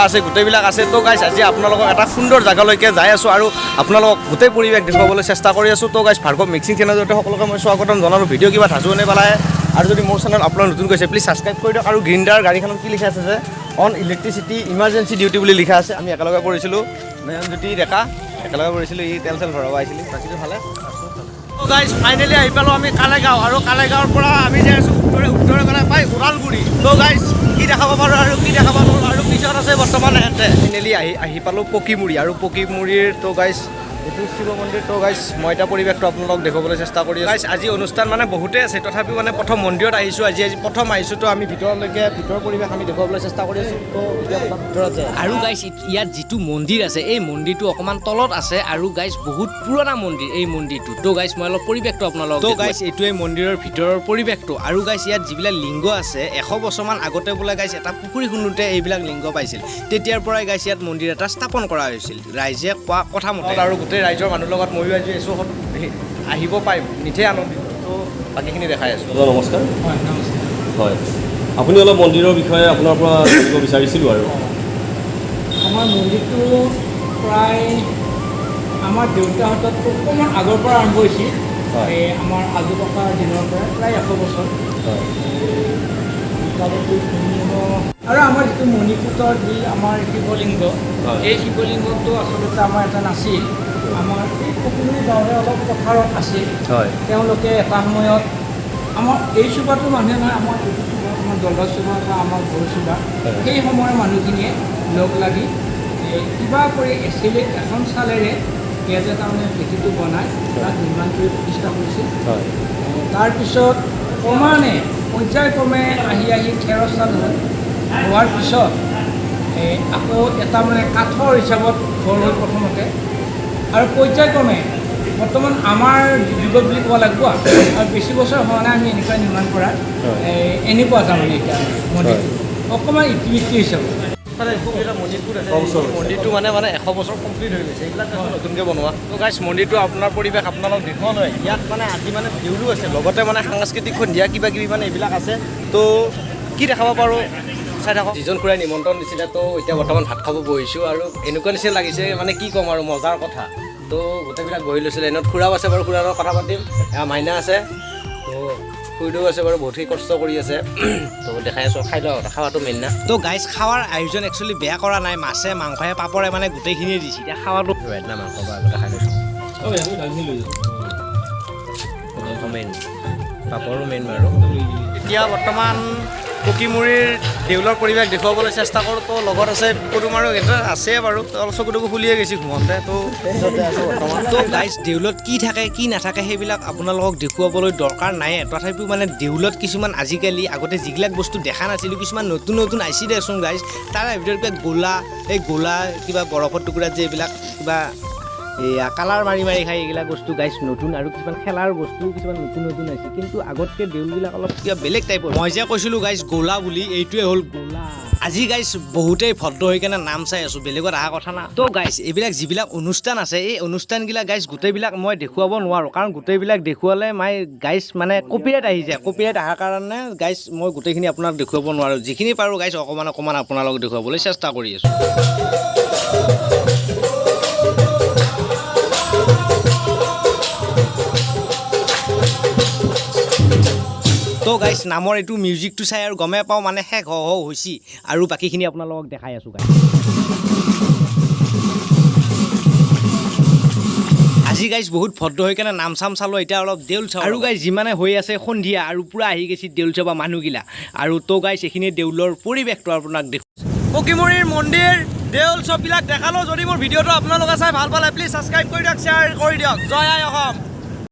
আছে, গোটেইবিলাক আছে। তো গাইছ, আজি আপোনালোকক এটা সুন্দৰ জেগালৈকে যাই আছোঁ আৰু আপোনালোকক গোটেই পৰিৱেশ দেখুৱাবলৈ চেষ্টা কৰি আছোঁ। তো গাইছ, ভাৰ্গৱ মিক্সিং চেনেলৰ জৰিয়তে সকলোকে মই স্বাগতম জনালোঁ। ভিডিঅ' কিবা ধাজু নে পেলাই আৰু যদি মোৰ চেনেল আপোনাৰ নতুন গৈছে, প্লিজ ছাবস্ক্ৰাইব কৰি দিয়ক। আৰু গ্ৰীণদাৰ গাড়ীখনত কি লিখা আছে যে অন ইলেক্ট্ৰিচিটি ইমাৰ্জেঞ্চি ডিউটি বুলি লিখা আছে। আমি একেলগে কৰিছিলোঁ, নয়নজ্যোতি ডেকা একেলগে কৰিছিলোঁ। ই তেল চেল ভৰাব আহিছিলোঁ। বাকীটো ভালে। গাইজ, ফাইনেলি আহি পালোঁ আমি কালেগাঁও আৰু কালেগাঁৱৰ পৰা আমি যাই আছোঁ উত্তৰে উত্তৰে গ'লে পাই ওদালগুৰি। তো গাইজ, কি দেখাব পাৰোঁ আৰু কি দেখাব নোৱাৰোঁ আৰু পিছত আছে বৰ্তমান এহেঁতে। ফাইনেলি আহি আহি পালোঁ পকীমুৰি আৰু পকীমুৰিৰ। তো গাইজ, এইটো শিৱ মন্দিৰ। তো গাইজ, মই এতিয়া পৰিৱেশটো আপোনালোকক দেখুৱাবলৈ চেষ্টা কৰি আছোঁ। গাইজ, আজি অনুষ্ঠান মানে বহুতেই আছে, তথাপিও মানে প্ৰথম মন্দিৰত আহিছোঁ আজি। আজি প্ৰথম আহিছোঁ। তো আমি ভিতৰলৈকে ভিতৰৰ পৰিৱেশ আমি দেখুৱাবলৈ চেষ্টা কৰি আছোঁ। তো এতিয়া ভিতৰত যায়। আৰু গাইজ, ইয়াত যিটো মন্দিৰ আছে, এই মন্দিৰটো অকণমান তলত আছে আৰু গাইজ, বহুত পুৰণা মন্দিৰ এই মন্দিৰটো। তো গাইজ, মই অলপ পৰিৱেশটো আপোনালোকক তো গাইজ, এইটোৱে মন্দিৰৰ ভিতৰৰ পৰিৱেশটো। আৰু গাইজ, ইয়াত যিবিলাক লিংগ আছে, 100 বছৰমান আগতে বোলে গাইজ এটা পুখুৰী খান্দোতে এইবিলাক লিংগ পাইছিল। তেতিয়াৰ পৰাই গাইজ ইয়াত মন্দিৰ এটা স্থাপন কৰা হৈছিল, ৰাইজে কোৱা কথা মতে। আৰু গোটেই ৰাইজৰ মানুহৰ লগত ময়ো আজি আছোঁ, আহিব পাই নিঠেই আনন্দিত। তো বাকীখিনি দেখাই আছোঁ। দাদা, নমস্কাৰ। হয়, নমস্কাৰ। হয়, আপুনি অলপ মন্দিৰৰ বিষয়ে আপোনাৰ পৰা জানিব বিচাৰিছিলোঁ আৰু। আমাৰ মন্দিৰটো প্ৰায় আমাৰ দেউতাহঁতত অকণমান আগৰ পৰা আৰম্ভ হৈছিল। এই আমাৰ আজো ককাৰ দিনৰ পৰা প্ৰায় 100 বছৰ। এই মোটামুটি আৰু আমাৰ যিটো মণিকূটৰ যি আমাৰ শিৱলিংগ, এই শিৱলিংগটো আচলতে আমাৰ এটা নাছিল। আমাৰ এই পকীমুৰি গাঁৱৰে অলপ পথাৰত আছিল। তেওঁলোকে এটা সময়ত আমাৰ এই চুবাটো মানুহে নহয়, আমাৰ এইটো চুবা, আমাৰ দলদা চুবা বা আমাৰ ঘৰ চুবা, সেই সময়ৰ মানুহখিনিয়ে লগ লাগি এই কিবা কৰি এচিলে এখন চালেৰে ইয়াতে তাৰমানে ভেটিটো বনাই তাত নিৰ্মাণ কৰি প্ৰতিষ্ঠা কৰিছিল। তাৰপিছত ক্ৰমান্বয়ে পৰ্যায়ক্ৰমে আহি আহি খেৰৰ চাল হ'ল। হোৱাৰ পিছত এই আকৌ এটা মানে কাঠৰ হিচাপত ঘৰ হ'ল প্ৰথমতে আৰু পৰ্যায়ক্ৰমে বৰ্তমান আমাৰ যুগত বুলি ক'ব লাগিব আৰু বেছি বছৰ হোৱা নাই আমি এনেকুৱা নিৰ্মাণ কৰা। এই এনেকুৱা তাৰমানে এতিয়া মন্দিৰটো অকণমান ইতিবৃত্তি হিচাপত। মণিকূট আছে, মন্দিৰটো মানে মানে 100 বছৰ কমপ্লিট হৈ গৈছে। এইবিলাক নতুনকৈ বনোৱা। তো গাইছ, মন্দিৰটো আপোনাৰ পৰিৱেশ আপোনালোক দেখুৱালৈ। ইয়াত মানে আজি মানে দেউলো আছে, লগতে মানে সাংস্কৃতিক সন্ধিয়া কিবা কিবি মানে এইবিলাক আছে। তো কি দেখাব পাৰোঁ চাই থাকক। যিজন খুৰাই নিমন্ত্ৰণ দিছিলে, তো এতিয়া বৰ্তমান ভাত খাব বহিছোঁ আৰু এনেকুৱা নিচিনা লাগিছে, মানে কি ক'ম আৰু মজাৰ কথা। তো গোটেইবিলাক বহি লৈছিলে। এনেত খুৰাও আছে বাৰু, খুৰাৰ লগত কথা পাতিম। এয়া মাইনা আছে, তো খুৰীদেউ আছে বাৰু, বহুতখিনি কষ্ট কৰি আছে। তো দেখাই আছোঁ, খাই লওঁ, খাৱাটো মেইন না। তো গাইজ, খাৱাৰ আয়োজন একচুৱেলি বেয়া কৰা নাই। মাছে মাংসই পাপৰে মানে গোটেইখিনিয়ে দিছে। এতিয়া খাৱাটো না, মাংস বা আগতে খাই লৈছোঁ। মাংস মেইন, পাপৰো মেইন বাৰু। এতিয়া বৰ্তমান পকীমুৰিৰ দেউলৰ পৰিৱেশ দেখুৱাবলৈ চেষ্টা কৰোঁ। তো লগত আছে পদুম আৰু এটা আছে বাৰু, তো অলপ চকু টকু ফুলিয়ে গৈছে ঘুমোতে। তো আছোঁ বৰ্তমান। তো গাইজ, দেউলত কি থাকে কি নাথাকে সেইবিলাক আপোনালোকক দেখুৱাবলৈ দৰকাৰ নাই। তথাপিও মানে দেউলত কিছুমান আজিকালি আগতে যিবিলাক বস্তু দেখা নাছিলোঁ, কিছুমান নতুন নতুন আহিছে দেচোন গাইজ। তাৰে ভিতৰত কিবা গোলা, এই গোলা কিবা বৰফৰ টুকুৰাত যে এইবিলাক কিবা এইয়া কালাৰ মাৰি মাৰি খায়, এইবিলাক বস্তু গাইজ নতুন। আৰু কিছুমান খেলাৰ বস্তু কিছুমান নতুন নতুন আহিছে। কিন্তু আগতকৈ দেউলবিলাক অলপ কিবা বেলেগ টাইপৰ। মই যে কৈছিলোঁ গাইজ গোলা বুলি, এইটোৱে হ'ল গোলা। আজি গাইজ বহুতেই ভদ্ৰ হৈ কেনে নাম চাই আছোঁ, বেলেগত অহা কথা না। তো গাইজ, এইবিলাক যিবিলাক অনুষ্ঠান আছে, এই অনুষ্ঠানবিলাক গাইজ গোটেইবিলাক মই দেখুৱাব নোৱাৰোঁ, কাৰণ গোটেইবিলাক দেখুৱালে মাই গাইজ মানে কপিৰাইট আহি যায়। কপিৰাইট অহাৰ কাৰণে গাইজ মই গোটেইখিনি আপোনাক দেখুৱাব নোৱাৰোঁ। যিখিনি পাৰোঁ গাইজ, অকণমান অকণমান আপোনালোকক দেখুৱাবলৈ চেষ্টা কৰি আছোঁ। তো গাইজ, নামৰ এইটো মিউজিকটো চাই আৰু গমেই পাওঁ মানে শেষ হওঁ হওঁ হৈছে। আৰু বাকীখিনি আপোনালোকক দেখাই আছোঁ গাইজ। আজি গাইজ বহুত ভদ্ৰ হৈ কেনে নাম চাম চালোঁ, এতিয়া অলপ দেউল চাওঁ। আৰু গাইজ, যিমানে হৈ আছে সন্ধিয়া আৰু পূৰা আহি গৈছে দেউল চাব মানুহগিলা। আৰু তো গাইজ, এইখিনি দেউলৰ পৰিৱেশটো আপোনাক দেখো। পকীমুৰিৰ মন্দিৰ, দেউল চববিলাক দেখালোঁ। যদি মোৰ ভিডিঅ'টো আপোনালোকে চাই ভাল পালে, প্লিজ ছাবস্ক্ৰাইব কৰি দিয়ক, শ্বেয়াৰ কৰি দিয়ক। জয় আই অসম।